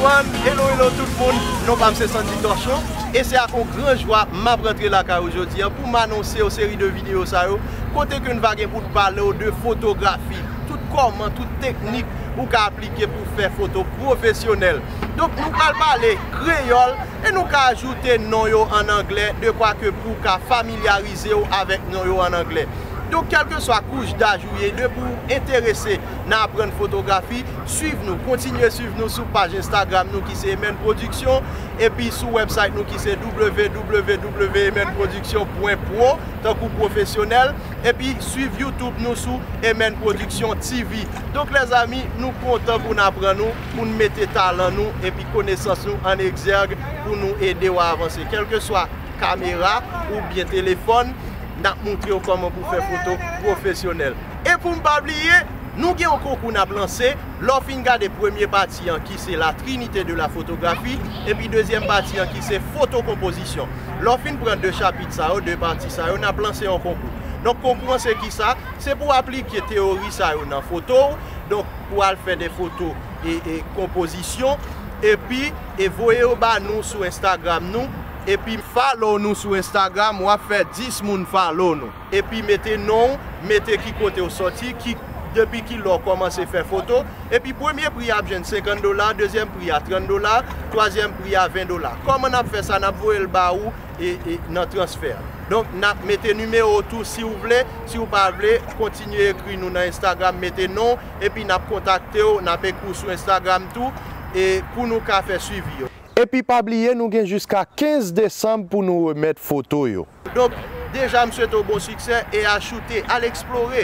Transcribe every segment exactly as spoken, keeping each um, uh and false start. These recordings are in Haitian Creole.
Hello, hello tout moun, non pa m se Sandy Torchon, e se ak yon gran jwa m ap rantre lakay ou jodi a pou m anonse yon seri de videyo sa yo, kote ke n va gen pou n pale w de fotografi, tout kòman, tout teknik ou ka aplike pou fè foto pwofesyonèl. Donk, nou pral pale kreyòl e nou ka ajoute non yo an anglè, de kwa ke pou w ka familyarize w avèk non yo an anglè. Donk, kèlkeswa kouch daj ou ye, depi w enterese nan aprann fotografi, swiv nou, kontinye swiv nou sou paj Instagram nou ki se Emen Production, epi sou website nou ki se w w w dot emen production dot pro, tankou pwofesyonèl, epi swiv YouTube nou sou Emen Production T V. Donk, lèzanmi, nou kontan pou n aprann nou, pou n mete talan nou epi konesans nou an egzèg pou nou ede w a avanse. Kèlkeswa kamera oubyen telefòn, n ap montre w kòman pou fè foto pwofesyonèl. E pou m pa bliye, nou gen yon konkou n ap lanse. Lè w fin gade premye pati an ki se La Trinité de la Photographie, epi dezyèm pati an ki se foto konpozisyon. Lè w fin pran de chapit sa yo, de pati sa yo, n ap lanse yon konkou. Donk, konkou an se kisa? Se pou w aplike teyori sa yo nan foto w. Donk, pou w al fè de foto e, e konpozisyon, epi e voye yo ba nou sou Instagram nou, epi follow nou sou Instagram, w ap fè dis moun follow nou. Epi mete non w, mete ki kote w sòti, ki, depi ki lè w kòmanse fè foto. Epi premye pri a ap jwenn senkant dola, dezyèm pri a trant dola, twazyèm pri a ven dola. Kòman n ap fè sa? N ap voye l ba ou e, e nan transfè. Donk, n ap mete nimewo w tou si w vle. Si w pa vle, kontinye ekri nou nan Instagram, mete non w, epi n ap kontakte w, n ap ekri w sou Instagram tou, e pou nou ka fè swivi yo. Epi pa bliye, nou gen jiska kenz desanm pou nou remèt foto yo. Donk, deja, m swete w bon siksè e achoute, al eksplore.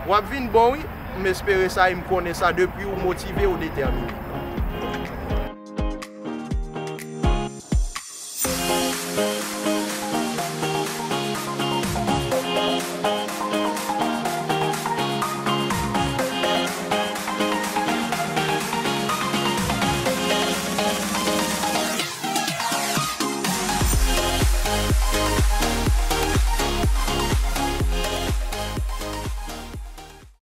W ap vin bon, wi. M espere sa e m konnen sa depi w motive, w detèmine.